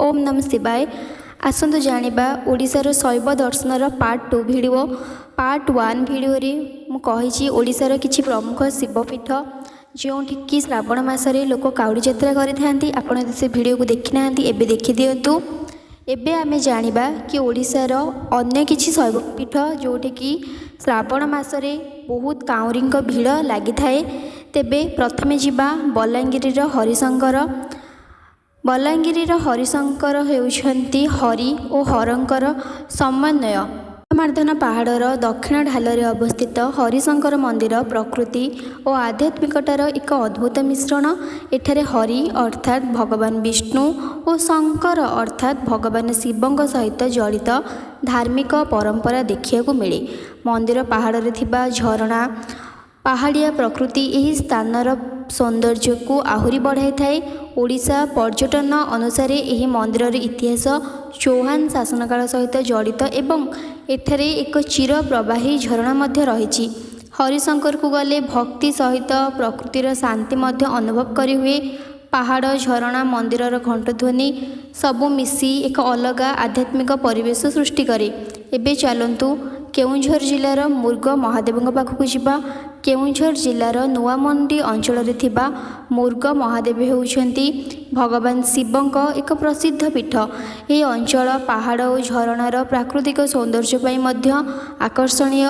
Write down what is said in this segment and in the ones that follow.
ଓମ୍ ନମଃ ଶିବାୟ। ଆସନ୍ତୁ ଜାଣିବା ଓଡ଼ିଶାର ଶୈବ ଦର୍ଶନର ପାର୍ଟ 2 ଭିଡ଼ିଓ। ପାର୍ଟ 1 ଭିଡ଼ିଓରେ ମୁଁ କହିଛି ଓଡ଼ିଶାର କିଛି ପ୍ରମୁଖ ଶିବପୀଠ, ଯେଉଁଠିକି ଶ୍ରାବଣ ମାସରେ ଲୋକ କାଉଡ଼ି ଯାତ୍ରା କରିଥାନ୍ତି। ଆପଣ ଯଦି ସେ ଭିଡ଼ିଓକୁ ଦେଖିନାହାନ୍ତି, ଏବେ ଦେଖିଦିଅନ୍ତୁ। ଏବେ ଆମେ ଜାଣିବା କି ଓଡ଼ିଶାର ଅନ୍ୟ କିଛି ଶୈବପୀଠ, ଯେଉଁଠିକି ଶ୍ରାବଣ ମାସରେ ବହୁତ କାଉଁରୀଙ୍କ ଭିଡ଼ ଲାଗିଥାଏ। ତେବେ ପ୍ରଥମେ ଯିବା ବଲାଙ୍ଗୀରର ହରିଶଙ୍କର। ବଲାଙ୍ଗୀରର ହରିଶଙ୍କର ହେଉଛନ୍ତି ହରି ଓ ହରଙ୍କର ସମନ୍ୱୟ। ଗନ୍ଧମାର୍ଦ୍ଦନ ପାହାଡ଼ର ଦକ୍ଷିଣ ଢାଲରେ ଅବସ୍ଥିତ ହରିଶଙ୍କର ମନ୍ଦିର ପ୍ରକୃତି ଓ ଆଧ୍ୟାତ୍ମିକତାର ଏକ ଅଦ୍ଭୁତ ମିଶ୍ରଣ। ଏଠାରେ ହରି ଅର୍ଥାତ୍ ଭଗବାନ ବିଷ୍ଣୁ ଓ ଶଙ୍କର ଅର୍ଥାତ୍ ଭଗବାନ ଶିବଙ୍କ ସହିତ ଜଡ଼ିତ ଧାର୍ମିକ ପରମ୍ପରା ଦେଖିବାକୁ ମିଳେ। ମନ୍ଦିର ପାହାଡ଼ରେ ଥିବା ଝରଣା, ପାହାଡ଼ିଆ ପ୍ରକୃତି ଏହି ସ୍ଥାନର ସୌନ୍ଦର୍ଯ୍ୟକୁ ଆହୁରି ବଢ଼ାଇଥାଏ। ଓଡ଼ିଶା ପର୍ଯ୍ୟଟନ ଅନୁସାରେ ଏହି ମନ୍ଦିରର ଇତିହାସ ଚୌହାନ ଶାସନକାଳ ସହିତ ଜଡ଼ିତ ଏବଂ ଏଠାରେ ଏକ ଚିର ପ୍ରବାହୀ ଝରଣା ମଧ୍ୟ ରହିଛି। ହରିଶଙ୍କରକୁ ଗଲେ ଭକ୍ତି ସହିତ ପ୍ରକୃତିର ଶାନ୍ତି ମଧ୍ୟ ଅନୁଭବ କରିହୁଏ। ପାହାଡ଼, ଝରଣା, ମନ୍ଦିରର ଘଣ୍ଟଧ୍ୱନି ସବୁ ମିଶି ଏକ ଅଲଗା ଆଧ୍ୟାତ୍ମିକ ପରିବେଶ ସୃଷ୍ଟି କରେ। ଏବେ ଚାଲନ୍ତୁ କେଉଁଝର ଜିଲ୍ଲାର ମୁର୍ଗ ମହାଦେବଙ୍କ ପାଖକୁ ଯିବା। କେଉଁଝର ଜିଲ୍ଲାର ନୂଆମଣ୍ଡି ଅଞ୍ଚଳରେ ଥିବା ମୁର୍ଗ ମହାଦେବ ହେଉଛନ୍ତି ଭଗବାନ ଶିବଙ୍କ ଏକ ପ୍ରସିଦ୍ଧ ପୀଠ। ଏହି ଅଞ୍ଚଳ ପାହାଡ଼ ଓ ଝରଣାର ପ୍ରାକୃତିକ ସୌନ୍ଦର୍ଯ୍ୟ ପାଇଁ ମଧ୍ୟ ଆକର୍ଷଣୀୟ।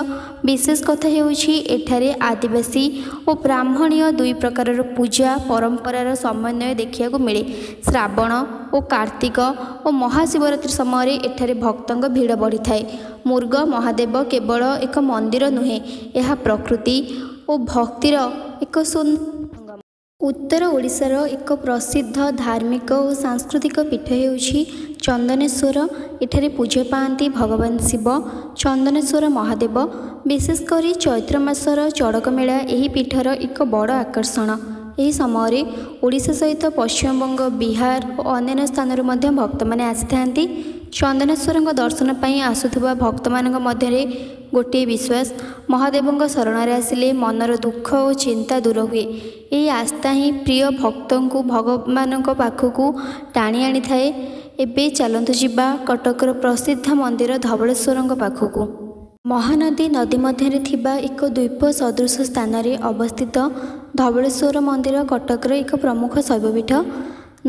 ବିଶେଷ କଥା ହେଉଛି, ଏଠାରେ ଆଦିବାସୀ ଓ ବ୍ରାହ୍ମଣୀୟ ଦୁଇ ପ୍ରକାରର ପୂଜା ପରମ୍ପରାର ସମନ୍ୱୟ ଦେଖିବାକୁ ମିଳେ। ଶ୍ରାବଣ ଓ କାର୍ତ୍ତିକ ଓ ମହାଶିବରାତ୍ରି ସମୟରେ ଏଠାରେ ଭକ୍ତଙ୍କ ଭିଡ଼ ବଢ଼ିଥାଏ। ମୁର୍ଗ ମହାଦେବ କେବଳ ଏକ ମନ୍ଦିର ନୁହେଁ, ଏହା ପ୍ରକୃତି ଓ ଭକ୍ତିର ଏକ ସୁନ୍ଦର ସଙ୍ଗମ। ଉତ୍ତର ଓଡ଼ିଶାର ଏକ ପ୍ରସିଦ୍ଧ ଧାର୍ମିକ ଓ ସାଂସ୍କୃତିକ ପୀଠ ହେଉଛି ଚନ୍ଦନେଶ୍ୱର। ଏଠାରେ ପୂଜା ପାଆନ୍ତି ଭଗବାନ ଶିବ, ଚନ୍ଦନେଶ୍ୱର ମହାଦେବ। ବିଶେଷ କରି ଚୈତ୍ର ମାସର ଚଡ଼କ ମେଳା ଏହି ପୀଠର ଏକ ବଡ଼ ଆକର୍ଷଣ। ଏହି ସମୟରେ ଓଡ଼ିଶା ସହିତ ପଶ୍ଚିମବଙ୍ଗ, ବିହାର ଓ ଅନ୍ୟାନ୍ୟ ସ୍ଥାନରୁ ମଧ୍ୟ ଭକ୍ତମାନେ ଆସିଥାନ୍ତି। ଚନ୍ଦନେଶ୍ୱରଙ୍କ ଦର୍ଶନ ପାଇଁ ଆସୁଥିବା ଭକ୍ତମାନଙ୍କ ମଧ୍ୟରେ ଗୋଟିଏ ବିଶ୍ୱାସ, ମହାଦେବଙ୍କ ଶରଣରେ ଆସିଲେ ମନର ଦୁଃଖ ଓ ଚିନ୍ତା ଦୂର ହୁଏ। ଏହି ଆସ୍ଥା ହିଁ ପ୍ରିୟ ଭକ୍ତଙ୍କୁ ଭଗବାନଙ୍କ ପାଖକୁ ଟାଣି ଆଣିଥାଏ। ଏବେ ଚାଲନ୍ତୁ ଯିବା କଟକର ପ୍ରସିଦ୍ଧ ମନ୍ଦିର ଧବଳେଶ୍ୱରଙ୍କ ପାଖକୁ। ମହାନଦୀ ନଦୀ ମଧ୍ୟରେ ଥିବା ଏକ ଦ୍ୱୀପ ସଦୃଶ ସ୍ଥାନରେ ଅବସ୍ଥିତ ଧବଳେଶ୍ୱର ମନ୍ଦିର କଟକର ଏକ ପ୍ରମୁଖ ଶୈବପୀଠ।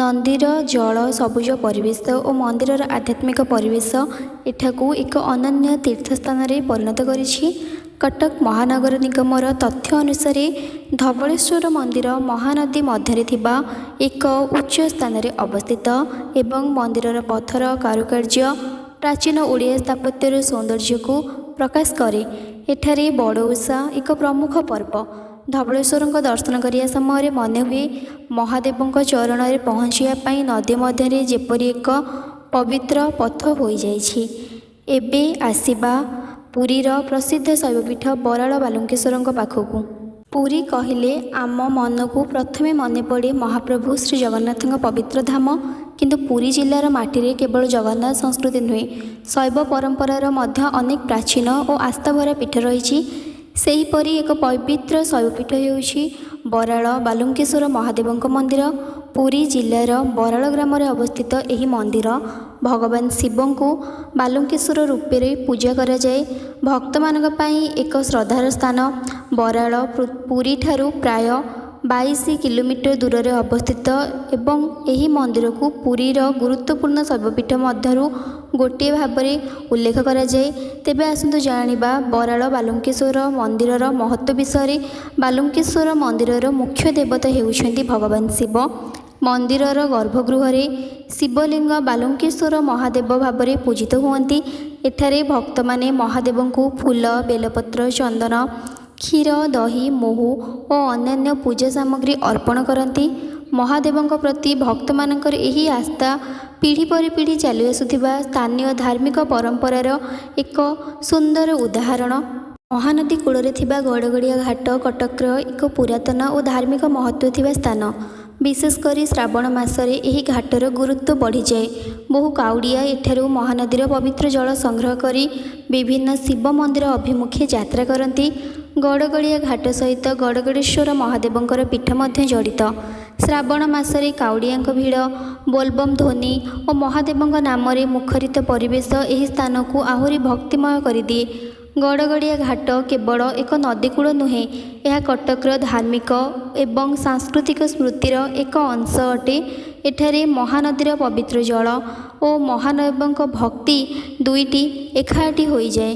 ନଦୀର ଜଳ, ସବୁଜ ପରିବେଶ ଓ ମନ୍ଦିରର ଆଧ୍ୟାତ୍ମିକ ପରିବେଶ ଏଠାକୁ ଏକ ଅନନ୍ୟ ତୀର୍ଥସ୍ଥାନରେ ପରିଣତ କରିଛି। କଟକ ମହାନଗର ନିଗମର ତଥ୍ୟ ଅନୁସାରେ ଧବଳେଶ୍ୱର ମନ୍ଦିର ମହାନଦୀ ମଧ୍ୟରେ ଥିବା ଏକ ଉଚ୍ଚ ସ୍ଥାନରେ ଅବସ୍ଥିତ ଏବଂ ମନ୍ଦିରର ପଥର କାରୁକାର୍ଯ୍ୟ ପ୍ରାଚୀନ ଓଡ଼ିଆ ସ୍ଥାପତ୍ୟର ସୌନ୍ଦର୍ଯ୍ୟକୁ ପ୍ରକାଶ କରେ। ଏଠାରେ ବଡ଼ ଓଷା ଏକ ପ୍ରମୁଖ ପର୍ବ। ଧବଳେଶ୍ୱରଙ୍କ ଦର୍ଶନ କରିବା ସମୟରେ ମନେହୁଏ ମହାଦେବଙ୍କ ଚରଣରେ ପହଞ୍ଚିବା ପାଇଁ ନଦୀ ମଧ୍ୟରେ ଯେପରି ଏକ ପବିତ୍ର ପଥ ହୋଇଯାଇଛି। ଏବେ ଆସିବା ପୁରୀର ପ୍ରସିଦ୍ଧ ଶୈବପୀଠ ବରାଳ ବାଲୁଙ୍କେଶ୍ୱରଙ୍କ ପାଖକୁ। ପୁରୀ କହିଲେ ଆମ ମନକୁ ପ୍ରଥମେ ମନେ ପଡ଼େ ମହାପ୍ରଭୁ ଶ୍ରୀ ଜଗନ୍ନାଥଙ୍କ ପବିତ୍ର ଧାମ। କିନ୍ତୁ ପୁରୀ ଜିଲ୍ଲାର ମାଟିରେ କେବଳ ଜଗନ୍ନାଥ ସଂସ୍କୃତି ନୁହେଁ, ଶୈବ ପରମ୍ପରାର ମଧ୍ୟ ଅନେକ ପ୍ରାଚୀନ ଓ ଆସ୍ଥାଭରା ପୀଠ ରହିଛି। ସେହିପରି ଏକ ପବିତ୍ର ଶୈବପୀଠ ହେଉଛି ବରାଳ ବାଲୁଙ୍କେଶ୍ୱର ମହାଦେବଙ୍କ ମନ୍ଦିର। ପୁରୀ ଜିଲ୍ଲାର ବରାଳ ଗ୍ରାମରେ ଅବସ୍ଥିତ ଏହି ମନ୍ଦିର ଭଗବାନ ଶିବଙ୍କୁ ବାଲୁଙ୍କେଶ୍ୱର ରୂପରେ ପୂଜା କରାଯାଏ। ଭକ୍ତମାନଙ୍କ ପାଇଁ ଏକ ଶ୍ରଦ୍ଧାର ସ୍ଥାନ। ବରାଳ ପୁରୀଠାରୁ ପ୍ରାୟ 22 କିଲୋମିଟର ଦୂରରେ ଅବସ୍ଥିତ ଏବଂ ଏହି ମନ୍ଦିରକୁ ପୁରୀର ଗୁରୁତ୍ୱପୂର୍ଣ୍ଣ ଶୈବପୀଠ ମଧ୍ୟରୁ ଗୋଟିଏ ଭାବରେ ଉଲ୍ଲେଖ କରାଯାଏ। ତେବେ ଆସନ୍ତୁ ଜାଣିବା ବରାଳ ବାଲୁଙ୍କେଶ୍ୱର ମନ୍ଦିରର ମହତ୍ତ୍ୱ ବିଷୟରେ। ବାଲୁଙ୍କେଶ୍ୱର ମନ୍ଦିରର ମୁଖ୍ୟ ଦେବତା ହେଉଛନ୍ତି ଭଗବାନ ଶିବ। ମନ୍ଦିରର ଗର୍ଭଗୃହରେ ଶିବଲିଙ୍ଗ ବାଲୁଙ୍କେଶ୍ୱର ମହାଦେବ ଭାବରେ ପୂଜିତ ହୁଅନ୍ତି। ଏଠାରେ ଭକ୍ତମାନେ ମହାଦେବଙ୍କୁ ଫୁଲ, ବେଲପତ୍ର, ଚନ୍ଦନ, କ୍ଷୀର, ଦହି, ମହୁ ଓ ଅନ୍ୟାନ୍ୟ ପୂଜା ସାମଗ୍ରୀ ଅର୍ପଣ କରନ୍ତି। ମହାଦେବଙ୍କ ପ୍ରତି ଭକ୍ତମାନଙ୍କର ଏହି ଆସ୍ଥା ପିଢ଼ି ପରେ ପିଢ଼ି ଚାଲି ଆସୁଥିବା ସ୍ଥାନୀୟ ଧାର୍ମିକ ପରମ୍ପରାର ଏକ ସୁନ୍ଦର ଉଦାହରଣ। ମହାନଦୀ କୂଳରେ ଥିବା ଗଡ଼ଗଡ଼ିଆ ଘାଟ କଟକର ଏକ ପୁରାତନ ଓ ଧାର୍ମିକ ମହତ୍ତ୍ୱ ଥିବା ସ୍ଥାନ। ବିଶେଷ କରି ଶ୍ରାବଣ ମାସରେ ଏହି ଘାଟର ଗୁରୁତ୍ୱ ବଢ଼ିଯାଏ। ବହୁ କାଉଡ଼ିଆ ଏଠାରୁ ମହାନଦୀର ପବିତ୍ର ଜଳ ସଂଗ୍ରହ କରି ବିଭିନ୍ନ ଶିବ ମନ୍ଦିର ଅଭିମୁଖେ ଯାତ୍ରା କରନ୍ତି। ଗଡ଼ଗଡ଼ିଆ ଘାଟ ସହିତ ଗଡ଼ଗଡ଼େଶ୍ୱର ମହାଦେବଙ୍କର ପୀଠ ମଧ୍ୟ ଜଡ଼ିତ। ଶ୍ରାବଣ ମାସରେ କାଉଡ଼ିଆଙ୍କ ଭିଡ଼, ବୋଲବମ୍ ଧ୍ୱନି ଓ ମହାଦେବଙ୍କ ନାମରେ ମୁଖରିତ ପରିବେଶ ଏହି ସ୍ଥାନକୁ ଆହୁରି ଭକ୍ତିମୟ କରିଦିଏ। ଗଡ଼ଗଡ଼ିଆ ଘାଟ କେବଳ ଏକ ନଦୀକୂଳ ନୁହେଁ, ଏହା କଟକର ଧାର୍ମିକ ଏବଂ ସାଂସ୍କୃତିକ ସ୍ମୃତିର ଏକ ଅଂଶ ଅଟେ। ଏଠାରେ ମହାନଦୀର ପବିତ୍ର ଜଳ ଓ ମହାଦେବଙ୍କ ଭକ୍ତି ଦୁଇଟି ଏକାଠି ହୋଇଯାଏ।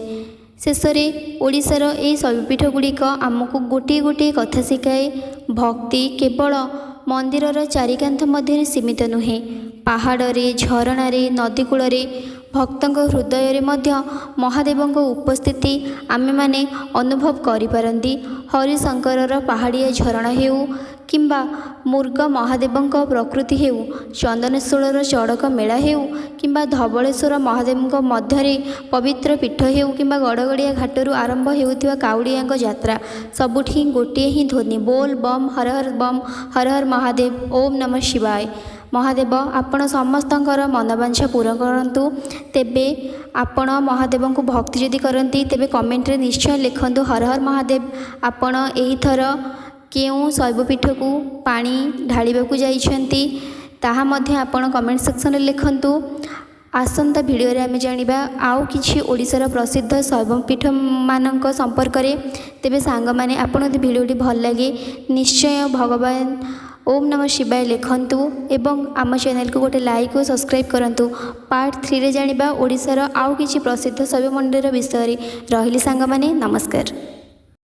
ଶେଷରେ ଓଡ଼ିଶାର ଏହି ଶୈବପୀଠ ଗୁଡ଼ିକ ଆମକୁ ଗୋଟିଏ ଗୋଟିଏ କଥା ଶିଖାଏ, ଭକ୍ତି କେବଳ ମନ୍ଦିରର ଚାରିକାନ୍ଥ ମଧ୍ୟରେ ସୀମିତ ନୁହେଁ। ପାହାଡ଼ରେ, ଝରଣାରେ, ନଦୀ କୂଳରେ, ଭକ୍ତଙ୍କ ହୃଦୟରେ ମଧ୍ୟ ମହାଦେବଙ୍କ ଉପସ୍ଥିତି ଆମେମାନେ ଅନୁଭବ କରିପାରନ୍ତି। ହରିଶଙ୍କରର ପାହାଡ଼ିଆ ଝରଣା ହେଉ କିମ୍ବା ମୃଗ ମହାଦେବଙ୍କ ପ୍ରକୃତି ହେଉ, ଚନ୍ଦନେଶ୍ୱରର ଚଡ଼କ ମେଳା ହେଉ କିମ୍ବା ଧବଳେଶ୍ୱର ମହାଦେବଙ୍କ ମଧ୍ୟରେ ପବିତ୍ର ପୀଠ ହେଉ କିମ୍ବା ଗଡ଼ଗଡ଼ିଆ ଘାଟରୁ ଆରମ୍ଭ ହେଉଥିବା କାଉଡ଼ିଆଙ୍କ ଯାତ୍ରା, ସବୁଠି ଗୋଟିଏ ହିଁ ଧ୍ୱନି, ବୋଲ ବମ୍, ହର ହର ବମ୍, ହର ହର ମହାଦେବ, ଓମ୍ ନମଃ ଶିବାୟ। ମହାଦେବ ଆପଣ ସମସ୍ତଙ୍କର ମନବାଞ୍ଛା ପୂରଣ କରନ୍ତୁ। ତେବେ ଆପଣ ମହାଦେବଙ୍କୁ ଭକ୍ତି ଯଦି କରନ୍ତି, ତେବେ କମେଣ୍ଟରେ ନିଶ୍ଚୟ ଲେଖନ୍ତୁ ହର ହର ମହାଦେବ। ଆପଣ ଏହିଥର କେଉଁ ଶୈବପୀଠକୁ ପାଣି ଢାଳିବାକୁ ଯାଇଛନ୍ତି, ତାହା ମଧ୍ୟ ଆପଣ କମେଣ୍ଟ ସେକ୍ସନରେ ଲେଖନ୍ତୁ। ଆସନ୍ତା ଭିଡ଼ିଓରେ ଆମେ ଜାଣିବା ଆଉ କିଛି ଓଡ଼ିଶାର ପ୍ରସିଦ୍ଧ ଶୈବପୀଠମାନଙ୍କ ସମ୍ପର୍କରେ। ତେବେ ସାଙ୍ଗମାନେ, ଆପଣ ଯଦି ଭିଡ଼ିଓଟି ଭଲ ଲାଗେ, ନିଶ୍ଚୟ ଭଗବାନ ଓମ୍ ନମଃ ଶିବାୟ ଲେଖନ୍ତୁ ଏବଂ ଆମ ଚ୍ୟାନେଲକୁ ଗୋଟେ ଲାଇକ୍ ଓ ସବସ୍କ୍ରାଇବ୍ କରନ୍ତୁ। ପାର୍ଟ 3ରେ ଜାଣିବା ଓଡ଼ିଶାର ଆଉ କିଛି ପ୍ରସିଦ୍ଧ ଶୈବ ମନ୍ଦିର ବିଷୟରେ। ରହିଲି ସାଙ୍ଗମାନେ, ନମସ୍କାର।